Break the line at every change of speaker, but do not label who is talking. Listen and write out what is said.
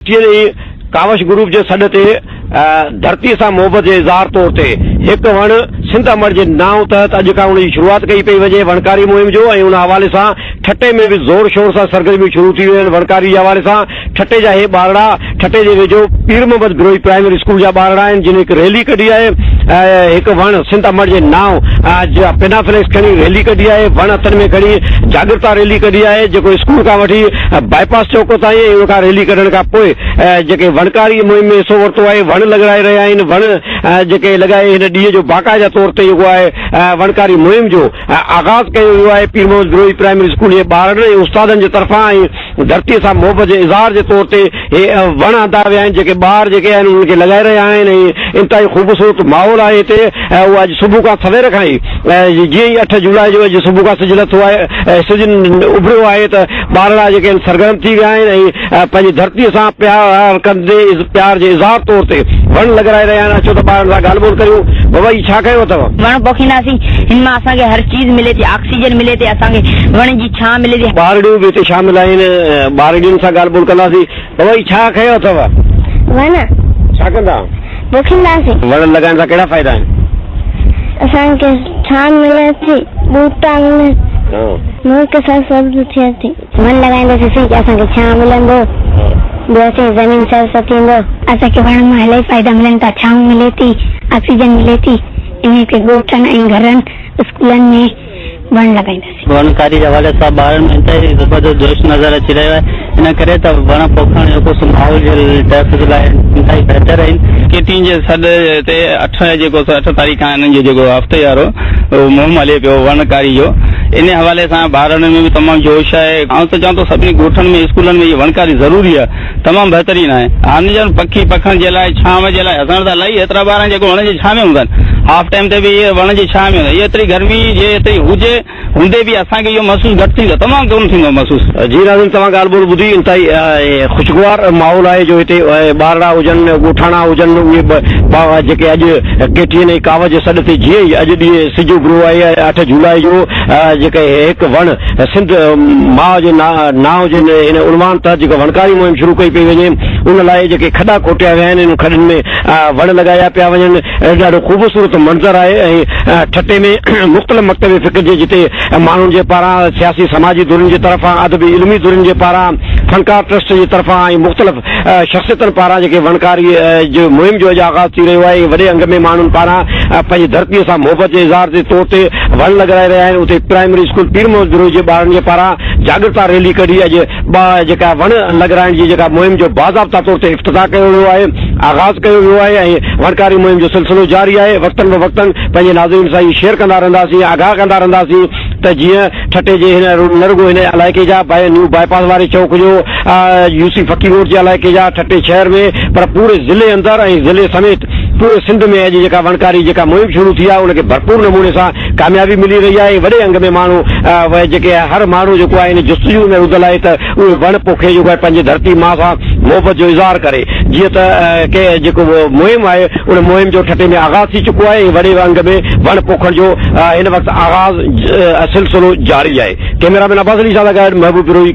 ٽين ڏينهن ڪاوش گروپ جي سڏ تي ڌرتي سان محبت جي اظهار طور تي هڪ وڻ سنڌ امڙ جي نانء تحت اڄ کان ان جي شروعات ڪئي پئي وڃي وڻڪاري مهم جو ۽ ان حوالي سان ٺٽي ۾ به زور شور سان سرگرميون شروع ٿي ويون آهن وڻڪاري جي حوالي سان ٺٽي جا هي ٻارڙا ٺٽي جي ويجهو پير محمد بروهي پرائمري اسڪول جا ٻارڙا آهن جن هڪ ريلي ڪڍي آهي هڪ وڻ سنڌ امڙ جي نانء جا پنا فليڪس کڻي ريلي ڪڍي آهي وڻ هٿن ۾ کڻي جاڳرتا ريلي ڪڍي آهي جيڪو اسڪول کان وٺي باء پاس چوڪ تائين ۽ ان کان ريلي ڪڍڻ کان پوء جيڪي وڻڪاري مهم ۾ حصو ورتو آهي وڻ لڳرائي رهيا آهن وڻ جيڪي لڳائي هن ڏينهن جو باقاعده طور تي جيڪو آهي وڻڪاري مهم جو آغاز ڪيو ويو آهي پير محمد بروهي پرائمري اسڪول جي ٻارڙن ۽ استادن جي طرفان ۽ ڌرتي سان محبت جي اظهار جي طور تي هي وڻ آندا ويا آهن جيڪي ٻار جيڪي آهن انهن کي لڳائي رهيا آهن ۽ انتهائي خوبصورت ماحول آهي هتي اهو اڄ صبح کان سوير کان ئي جيئن ئي اٺ جولاء جو اڄ صبح کان سج لٿو آهي سج اڀريو آهي ته ٻارڙا جيڪي آهن سرگرم ٿي ويا آهن ۽ پنهنجي ڌرتي سان پيار ڪندي پيار جي اظهار طور تي وڻ لڳرائي رهيا آهن اچو ته ٻارن سان ڳالهه ٻولهه ڪريون بابا هي ڇا کنيو اٿو؟
وڻ پوکينداسين هن مان اسان کي هر چيز ملي ٿي آڪسيجن ملي ٿي اسان کي وڻ جي ڇانء ملي ٿي.
ٻارڙيون به هتي شامل آهن ٻارڙين سان ڳالهه ٻولهه ڪنداسين بابا هي ڇا کنيو اٿو؟
وڻ.
ڇا ڪندا؟
پوکينداسين.
وڻ لڳائڻ سان ڪهڙا فائدا آهن؟
اسان کي ڇانء ملي ٿي ٻوٽا ملن ملڪ سرسبز ٿئي ٿي. وڻ لڳائينداسين ته اسان کي ڇانء ملندو ٻيو اسان جي زمين سرسبز ٿيندو.
اسان کي وڻن مان الاهي فائدا ملن ٿا ڇانو ملي ٿي آڪسيجن ملي ٿي انهي ڪري ڳوٺن ۽ گهرن اسڪولن ۾ وڻ لڳائينداسين.
وڻڪاري جي حوالي سان ٻارن ۾ انتهائي زبردست جوش نظر اچي رهيو آهي ان ڪري ته وڻ پوکڻ جيڪو سو ماحول جي تحفظ لاء انتهائي بهتر آهن.
ڪيٽين جي سڏ تي اٺ جيڪو سو اٺ تاريخ کان انهن جو جيڪو هفتي وارو مهم هلي پيو وڻڪاري جو انهي حوالي سان ٻارڙن ۾ به تمام جوش آهي آئون ته چوان ٿو سڀني ڳوٺن ۾ اسڪولن ۾ هي وڻڪاري ضروري آهي تمام بهترين آهي هاڻي ڄڻ پکي پکڻ جي لاء ڇانو جي لاء اسان وٽ ته الائي ايترا ٻار آهن جيڪو وڻ جي ڇانو ۾ هوندا آهن هاف ٽائيم تي به اهي وڻ جي ڇانو ۾ هوندا آهن ايتري گرمي جي ايتري هجي هوندي به اسان کي اهو محسوس گهٽ ٿيندو تمام ڪونه ٿيندو محسوس.
جي ناظرين توهان ڳالهه ٻولهه ٻڌي انتهائي خوشگوار ماحول آهي جو هتي ٻارڙا هجن ڳوٺاڻا هجن اهي جيڪي اڄ ڪي ٽي اين ۽ ڪاوه جي سڏ تي جيئن ئي اڄ ڏينهن سج اڀريو آهي اٺ جولاء جو جيڪي هڪ وڻ سنڌ ماء جي نانء جي هن عنوان تحت جيڪا وڻڪاري مهم شروع ڪئي پئي وڃي ان لاء جيڪي کڏا کوٽيا ويا آهن انهن کڏن ۾ وڻ لڳايا پيا وڃن ڏاڍو خوبصورت منظر آهي ۽ ٺٽي ۾ مختلف مڪتب فڪر جي جتي ماڻهن جي پاران سياسي سماجي ڌرين جي طرفان ادبي علمي ڌرين جي پاران فنڪار ٽرسٽ جي طرفان ۽ مختلف شخصيتن پاران جيڪي وڻڪاري جي مهم جو اڄ آغاز ٿي رهيو آهي ۽ وڏي انگ ۾ ماڻهن پاران پنهنجي ڌرتي سان محبت جي اظهار جي طور تي وڻ لڳرائي رهيا آهن اتي پرائمري اسڪول پير محمد بروهي جي ٻارن جي پاران جاڳرتا ريلي ڪڍي اڄ جيڪا وڻ لڳرائڻ جي جيڪا مهم جو باضابطا طور تي افتتاح ڪيو ويو آهي آغاز ڪيو ويو آهي ۽ وڻڪاري مهم جو سلسلو جاري آهي وقتن به وقتن پنهنجي ناظرين سان اهي شيئر ڪندا رهنداسين آگاهه ڪندا رهنداسين ته جيئن ٺٽي جي هن نه رڳو هن علائقي جا نيو باء پاس واري چوڪ جو يو سي فقير روڊ جي علائقي جا ٺٽي شهر ۾ پر پوري ضلعي اندر ۽ ضلعي سميت پوري سنڌ ۾ اڄ جيڪا وڻڪاري جيڪا مهم شروع ٿي آهي ان کي ڀرپور نموني سان ڪاميابي ملي رهي آهي ۽ وڏي انگ ۾ ماڻهو جيڪي هر ماڻهو جيڪو آهي ان جستجو ۾ رڌل آهي ته اهي وڻ پوکي جيڪو آهي پنهنجي ڌرتي ماء سان محبت جو اظهار ڪري جيئن ته ڪي جيڪو مهم آهي ان مهم جو ٺٽي ۾ آغاز ٿي چڪو آهي ۽ وڏي انگ ۾ وڻ پوکڻ جو هن وقت آغاز سلسلو جاري آهي ڪئميرا مين عباس علي شاهه سان گڏ محبوب بروهي.